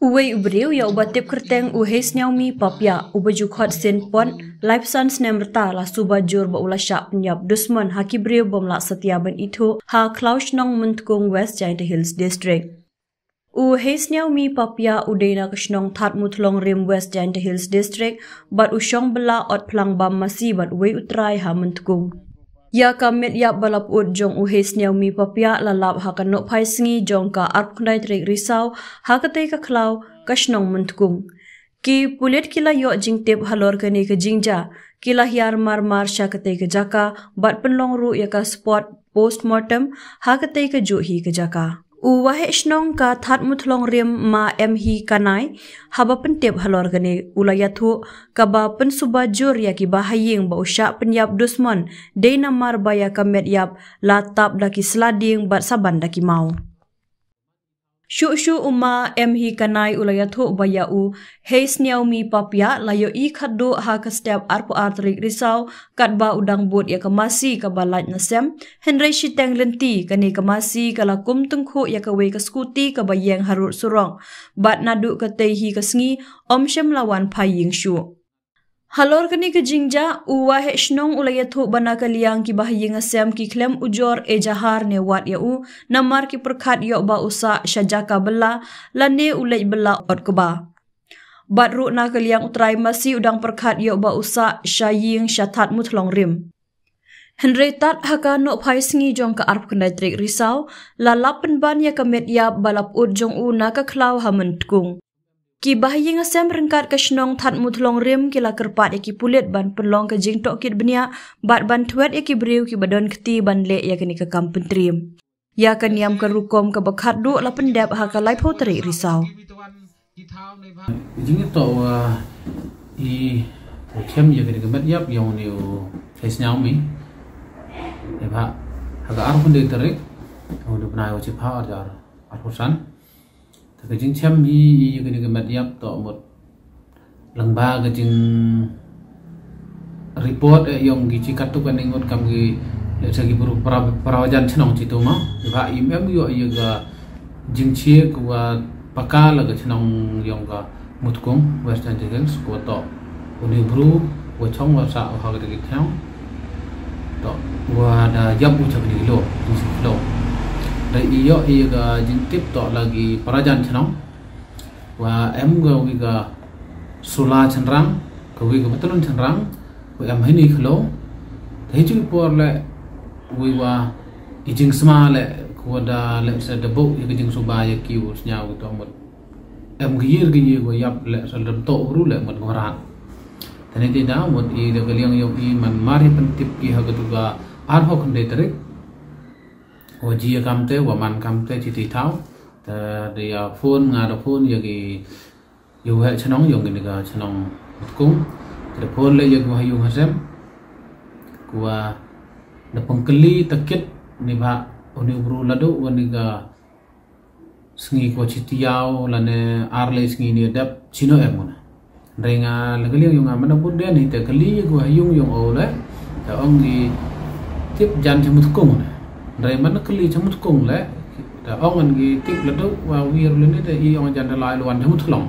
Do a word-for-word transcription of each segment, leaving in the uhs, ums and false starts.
Uwei u briew ïa uba tip kyrteng u Heisniaumi Papia, uba ju khot Sinpon, laiphew san snem rta, la suba jur ba u la shah pynïap dusmon ha ki briew bym lah satia ban ithuh ha khlaw shnong Myntkung, West Jaintia Hills District. U Heisniaumi Papia u dei na ka shnong Thadmuthlongrim, West Jaintia Hills District, bad u shong bylla ot phlang bam masi bad uwei u trai ha Myntkung. Ïa ka met ïap ba la pyut jong u Heisniaumi Papia la lap ha ka nohphai sngi jong ka arphew khyndai tarik Risaw ha katei ka khlaw ka shnong Myntkung. Ki pulit ki la ïoh jingtip halor kane ka jingjia, ki la hiar mar mar sha katei ka jaka bad pynlong ruh ïa ka spot postmortem ha katei ka juh hi ka jaka. U waheh shnong ka Thadmuthlongrim, Ma Emhi Kanai, haba pyntip halor kane, u la ïathuh kaba pynsuba jur ïa ki bahaïing ba u shah pynïap dusmon dei namar ba ïa ka met ïap la tap da ki sla dieng bad saban da ki maw. Shuh shuh u Ma Emhi Kanai u la ïathuh ba ïa u Heisniaumi Papia la ïohi khatduh ha ka step arphew ar tarik Risaw, katba u dang bud ïa ka masi kaba lait na sem, hynrei shiteng lynti kane ka masi ka la kum tyngkhuh ïa kawei ka skuti kaba ïeng harud surok, bad naduh katei hi ka sngi ym shym la wan phai ïing shuh. Halor kane ka jingjia, u waheh shnong u la ïathuh ba na ka liang ki bahaïing hasem ki khlem ujor ejahar ne wad ïa u namar ki pyrkhat ïoh ba u sah sha jaka bylla lane u leit bylla ot kba. Bad ruh na ka liang u trai masi u dang pyrkhat ïoh ba u sah sha ïing sha Thadmuthlongrim. Hynrei tad ha ka nohphai sngi jong ka arphew khyndai tarik Risaw, la lap pynban ïa ka met ïap ba la pyut jong u na ka khlaw ha Myntkung. Ki bahaïing hasem ryngkat ka shnong Thadmuthlongrim ki la kyrpad ïa ki pulit ban pynlong ka jingtohkit bniah bad ban thwet ïa ki briew kiba don kti ban leh ïa kane ka kam pyntriem. Ïa ka niam ka rukom kaba khatduh la pyndep ha ka laiphew tarik Risaw. Jingïatoh wa i u chem ïa kane ka met ïap ïong ne u Heisniaumi. Ïa ba ha ka arphew khyndai tarik u ne u bnai wa chiphaw arjar arphew san. Te ka jingchem hi ïa kane ka met ïap toh mut lyngba ka jing report eh ïong ki chi katto katne ngut kam ki lehse ki bru para para jan chnong chi tu ma. Ba im em ïoh ïa ka jingchie ka wa paka la ka chnong ïong ka Mutkung West Jaintia Hills ko toh u ne bru wa chong wa sa ha ka dei ki chnong. Toh wa da ïap u cha ka dei lo jingsi lo. Da ïoh ïa ka jingtip toh la ki para jan chnong. Wa em ka wi ka sula chynrang, ka wi ka batalon chynrang, wa em hini khlo. Te hi jingpor le wi wa i jingsma le ko da le sa da bo ïa ka jingsuba ïa ki u sñiaw ki to mut. Em ka yir ka yir wa ïap le sa da to ru le mut ngora. Te ne ti da mut i da ka liang ïong i man mar i pyntip ki ha ka tu ka arphew khyndai tarik. Wa ji ïa kam te wa man kam te chi ti thaw. Te da ïa phone nga da phone ïa ki ïa u heh chnong ïong kini ka chnong Mutkung. Te da phone le ïa ki wa ha ïung ha sem. Ku wa da pengkeli takit ni ba uni bru ladu wa ni ka sngi ko chi tiaw lane ar le sngi ni dep chino em una. Ndrei nga la ka liang ïong nga mana bud den hi te kali ïa ki wa ha ïung ïong o le. Te ong ki tip jan cha Mutkung ne. Ndrei mana kali cha Mutkung le. Te ong an ki tip la duk wa wir le ni te i ong jan da lai luan cha Mutklong.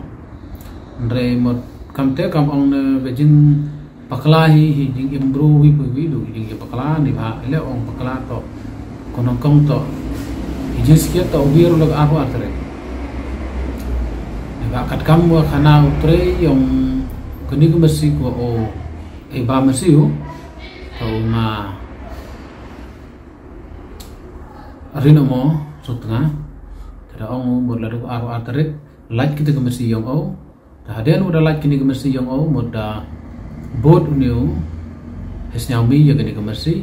Ndrei mut kam te kam ong ne ka jing pakla hi hi jing im bru wi wi wi du jing im pakla ni ba le ong pakla to. Ko nong kong to. Hi jing sikia to wir le ka arwa tre. Ba kat kam wa khana u trei ïong kani ka masi ko o e ba masi u. Tau ma rin mo sut nga. Tada ong u mut la duk aru atarit lait kita ka masi ïong o. Ta haden u da lait kini ka masi ïong o mut da bot u niu. His nyau mi ïa kini ka masi.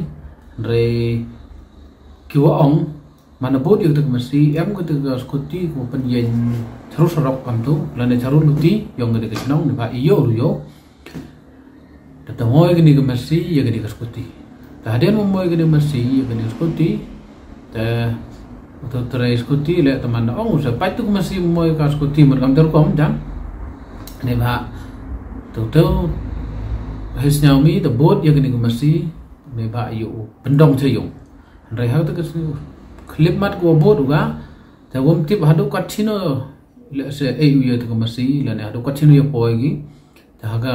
Re ki wa ong. Mana bot ïa kata ka masi em kata ka skuti ko pynïeng tharu sarok kam tu lane tharu luti ïong kata ka chnong ni ba ïo ru ïo. Tata moi kani ka masi ïa kani ka skuti. Ta haden mo moi kani ka masi ïa kani ka skuti. Ta tu trai skuti le ta mana ong sa pai tu ka masi moi ka skuti mut kam ter kom jan. Ni ba tu tu his nyau mi ta bot ïa kani ka masi ni ba ïo pendong chayung. Hynrei ha kata ka sni khlip mat ko bot uga. Te wom tip haduh kat chino Lehse ei u ïa te ka masi lane haduh katno ïa poi ki. Te ha ka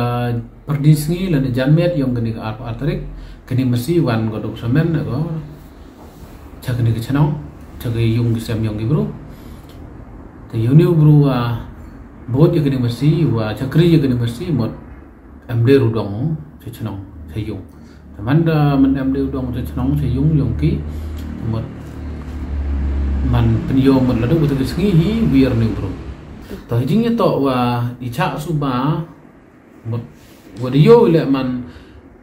pyrdi sngi lane janmiet ïong kane ka arphew ar tarik, kane masi wan ka duk samen ko cha kane ka chnong, cha ka ïung ki sem ïong ki bru. Te ïa une u bru wa bud ïa kane masi, wa chakri ïa kane masi, mut em de u dong cha chnong cha ïung. Te man da man em de u dong cha chnong cha ïung ïong ki, mut man pynïoh mut la duk ka sngi hi wir ne u bru. To hi jingïatoh wa i chah suba mut wa da ïoh leh man,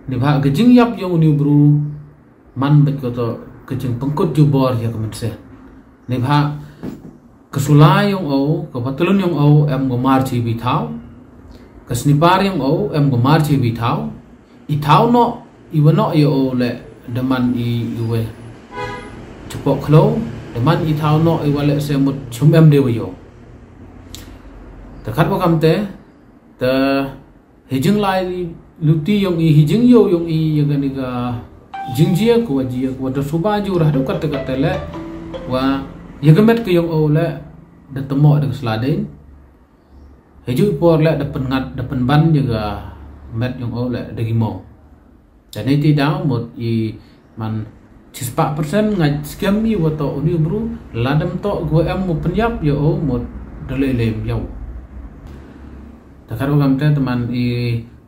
neibhah ka jingïap ïong une u bru man bad ka to ka jingpynkut jubor ïa ka mynsiem. Neibhah ka sula ïong o, ka patlun ïong o em ka mar chi bi thaw. Ka snipar ïong o em ka mar chi bi thaw. I thaw noh i wa noh ïa o leh da man i i we chapoh khlaw, da man i thaw noh i wa lehse mut chum em de wa ïoh. Te khat wa kam te, te hi jinglai luti ïong i, hi jingïoh ïong i ïa kane ka jingjia ka wa jia ka wa da suba jur haduh katte katte leh, wa ïa ka met ka ïong o leh da tymmoh da ka sla deiñ. Hi ju i por leh da pynngat da pynban ïa ka met ïong o leh da ki mo. Te nei ti daw mut i man chispah persen ngait skhem i wa toh une u bru, la dam toh ka wa em u pynïap ïa o mut da lei lei ïa u. Te khat wa kam te te man i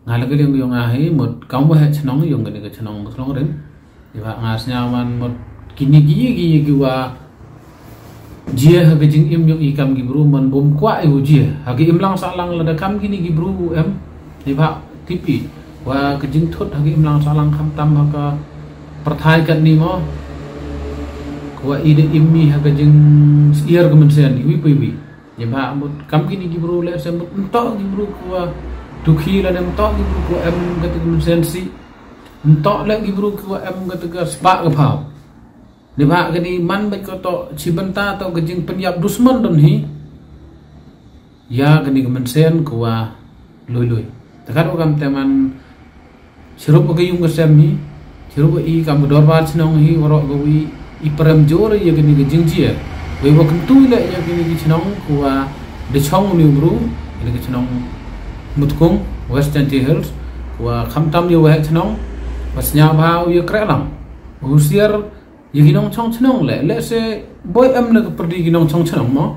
nga la ka liang ïong a hi mut kam wa heh chnong ïong kane ka chnong Muthlongrim. Neibhah nga sngew man mut kine ki ki ki wa jia ha ka jingim ïong i kam ki bru man bym kwah i u jia ha ka imlang sahlang lada kam kine ki bru em. Neibhah tip i wa ka jingthut ha ka imlang sahlang khamtam ha ka pyrthai katni mo, ka wa i da im i ha ka jingsyiar ka mynsiem iwi pa iwi. Neibhah mut kam kine ki bru lehse mut ym toh ki bru ka wa dukhi lane ym toh ki bru ka wa em kata ka mynsiem sih. Ym toh leh ki bru ka wa em kata ka spah ka phaw. Neibhah kane man bad ka toh chi bynta toh ka jingpynïap dusmon don hi ïa kane ka mynsiem ka wa lui lui. Te khat wa kam te man chirup wa ka ïung ka sem hi, chirup wa i kam ka dorbar chnong hi, waroh ka wi i prem jur ïa kane ka jingjia. Wei wa kyntu leh ïa kane ka chnong ka wa da chong une u bru, kane ka chnong Mutkung, West Jaintia Hills, ka wa khamtam ïa wa heh chnong, wa sñiawbha u ïa kreh lang, wa husiar ïa ki nongchong chnong leh, lehse boi em na ka pyrdi ki nongchong chnong mo.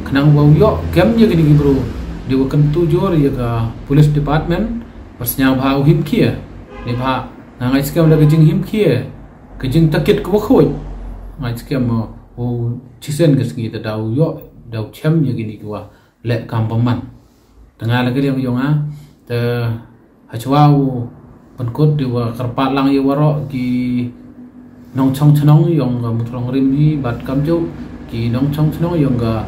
Khnang wa u ïoh kem ïa kine ki bru, dei wa kyntu jur ïa ka police department, wa sñiawbha u him khia. Neibhah nga ngait skhem da ka jinghim khia, ka jingtakit ka wa khuid. Ngait skhem mo, u chisien ka sngi te da u ïoh, da u chem ïa kine ki wa leh kam bymman. Te nga la ka liang ïong a, te hachwa u pynkut dei wa kyrpad lang ïa waroh ki nongchong chnong ïong ka Muthlongrim hi bad kamjooh ki nongchong chnong ïong ka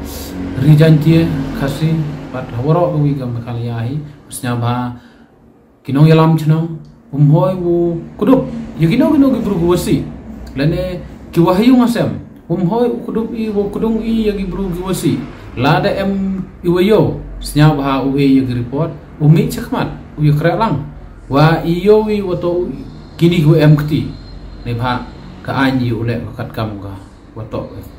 Ri Jaintia Khasi bad ha waroh ka wi ka Meghalaya hi, sñiawbha ki nongïalam chnong, um hoi u kdup ïa kino kino ki bru ki wa sih, lane ki wa ha ïung ha sem, um hoi u kdup i wa kdung i ïa ki bru ki wa sih. Lada em i wa ïoh, sñiawbha u e ïa ki report, u mih chakhmat, u ïa kreh lang, wa i ïoh i wa toh kine ki wa em kti. Neibhah ka aiñ i u leh ka katkam ka wa toh.